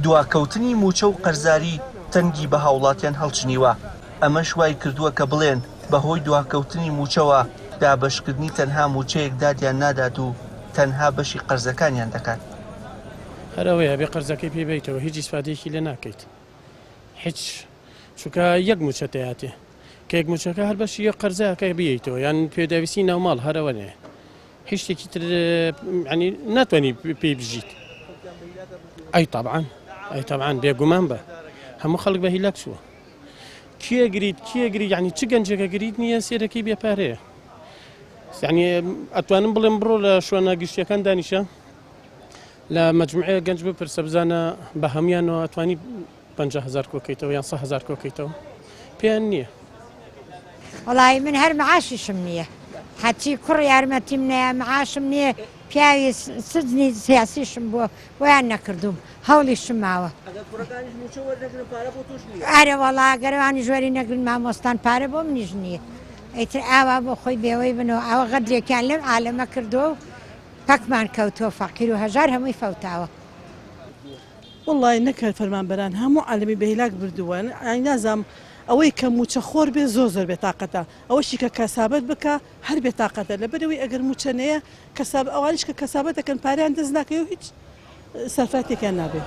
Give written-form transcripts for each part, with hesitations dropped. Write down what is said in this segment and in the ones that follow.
دواکەوتنی مووچە و قەرزاری تەنگی بە هاوڵاتیان هەڵچنیوە، ئەمەش وای کردووە کە بڵێن بەهۆی دواکەوتنی مووچەوە دابەشکردنی تەنها مووچەیەک دادیان نادات و تەنها بەشی قەرزەکانیان دەکات. هەر ئەوەیە ئەبێ قەرزەکەی پێ بەیتەوە هیچ ئیسفادەیەکی لێ ناکەیت هیچ چونکە یەک مووچەت دەیاتێ کە یەک مووچەکە هەر بەشی یەک قەرزەکە بیەیتەوە یان پێداویستی ناوماڵ هەر ئەوەنەیە هیچ شتێکی تر ینی ناتوانانی پێی بژیت ئەی تابعاان ئەی تابعاان بێگومان بە هەموو خەڵک بە هیلاک چووە کێ گریت کێ گری یعنی چ گەنجێکە گریت نییە سێرەکەی بێ پارەیە یعنی ئەتوانم بڵێم بڕۆ لە شوێنە گشتیەکان دانیشە لە مەجموعەیە گەنج بپرسە بزانە بە هەموویانەوە ئەتوانی 50 هزار کۆکەیتەوە یان 100 هزار کۆکەیتەوە پێیان نییە. وەڵایی من هەر معاشیشم نییە هەرچی کوڕ یارمەتیم نەیە معاشم نییە پیاوی سجنی سیاسیشم بووە بۆیان نەکردووم هەوڵیشم ماوە. ئەگەر کوڕەکانیش مووچە وەرنەگرن پارە بۆ تۆش نییە؟ ئەرێ وەڵا ئەگەر ئەوانیش وەری نەگرن مامۆستان پارە بۆ منیش نییە ئیتر ئاوا بۆ خۆی بێوەی بن و ئەوە غەدرێکیان لەم عالەمە کردووە و پەکمان کەوتووە فەقیر و هەژار هەمووی فەوتاوە. وەڵای نەک هەر فەرمانبەران هەموو عالەمی بە هیلاک بردووە یانی نازانم ئەوەی کە مووچە خۆر بێ زۆر زۆر بێ تاقەتە ئەوەشی کە کەسابەت بکا هەر بێ تاقەتە لەبەرئەوەی ئەگەر مووچە نەیە کەساب ئەوانیش کە کەسابەت دەکەن پارەیان دەست ناکەوێ و هیچ سەرفاتێکیان نابێ.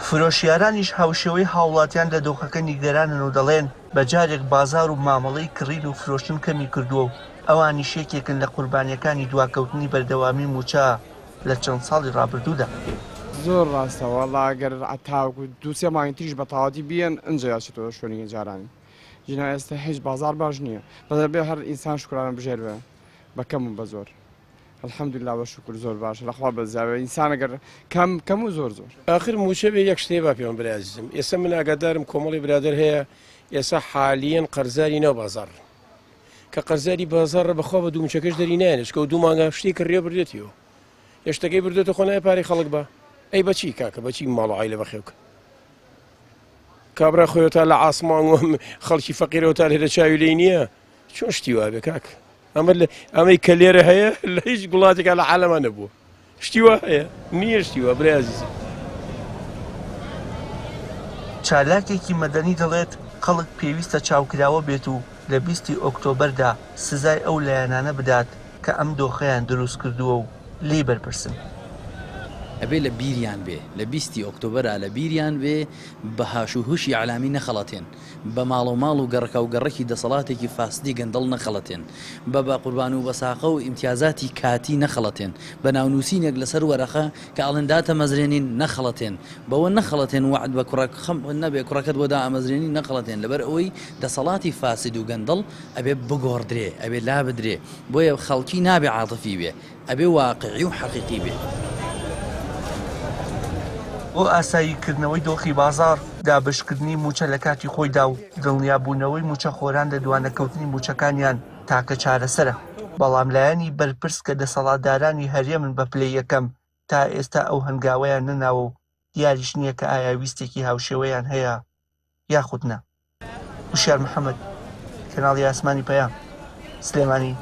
فرۆشیارانیش هاوشێوەی هاوڵاتیان لە دۆخەکە نیگەرانن و دەڵێن، بە جارێک بازاڕ و مامەڵەی کڕین و فرۆشتن کەمی کردووە و ئەوانیش یەکێکن لە قوربانییەکانی دواکەوتنی بەردەوامی مووچە لە چەند ساڵی ڕابردوودا. زۆر ڕاستە وەڵا گەر تاوەکو دوو سێ مانگی تریش بە تەواوەتی بیەن ئنجا ئەچێتەوە شوێنی جارانی ژینا ئێستا هیچ بازاڕ باش نییە بەس ئەبێ هەر ئینسان شوکرانە بژێر بێ بە کەم و بە زۆر الحمدللە بە شوکر زۆر باشە لەخوا بەزیاوێ ئینسان گەر کەم کەم و زۆر زۆر. ئاخر موچە بێ یەک شتێ با پێم برای ئازیزم ئێستا من ئاگادارم کۆمەڵی برادەر هەیە ئێستا حالیەن قەرزاری ناو بازاڕن کە قەرزاری بازاڕە بەخوا بە دوو موچەکەش دەری نایەنێ چکە دوو مانگە شتێک کڕیە بردێتیەوە یە شتەکەی بردێتە خۆ نایە پارەی خەڵک بە ئەی بەچی کاکە بەچی ماڵ و عایلە بەخێو کە کابرا خۆیەوە تا لە عاسمان و خەڵکی فەقیرەوە تا لێرە چاوی لێی نییە چۆن شتی وابێ کاک ئەمە ئەمەی کە لێرە هەیە لە هیچ وڵاتێکا لە عالەما نەبووە شتی وا هەیە نییە شتی وا برای ئازیزم. چالاکێکی مەدەنی دەڵێت، خەڵک پێویستە چاوکراوە بێت و لە 20 ی ئۆکتۆبەردا سزای ئەو لایەنانە بدات کە ئەم دۆخەیان دروستکردووە و لێی بەرپرسن. ئەبێ لە بیریان بێ لە بیستی ئۆکتۆبەرا لە بیریان بێ بە هاش و هوشی ئیعلامی نەخەڵەتێن، بە ماڵەو ماڵ و گەڕەکاو گەڕەکی دەسەڵاتێکی فاسدی گەندەڵ نەخەڵەتێن، بە بە قوربان و بە ساقە و ئیمتیازاتی کاتی نەخەڵەتێن، بە ناونووسینێک لەسەر وەرەقە کە ئەڵێن داتەمەزرێنین نەخەڵەتێن، بەوە نەخەڵەتێن وەعد بە کوڕە خەم نەبێ کوڕەکەت بۆ دائەمەزرێنین نەخەڵەتێن لەبەر ئەوەی دەسەڵاتی فاسد و گەندەڵ ئەبێ بگۆڕدرێ ئەبێ لابدرێ بۆیە خەڵکی نابێ عاتفی بێ ئەبێ واقعی و حەقیقی بێ. بۆ ئاساییکردنەوەی دۆخی بازاڕ، دابەشکردنی مووچە لە کاتی خۆیدا و دڵنیابوونەوەی مووچەخۆران لە دوانەکەوتنی مووچەکانیان تاکە چارەسەرە، بەڵام لایەنی بەرپرس کە دەسەڵاتدارانی هەرێمن بە پلەی یەکەم تا ئێستا ئەو هەنگاوەیان نەناوە و دیاریش نییە کە ئایا ویستێکی هاوشێوەیان هەیە یاخود نا. وشیار محەمەد، کەناڵی ئاسمانی پەیام، سلێمانی.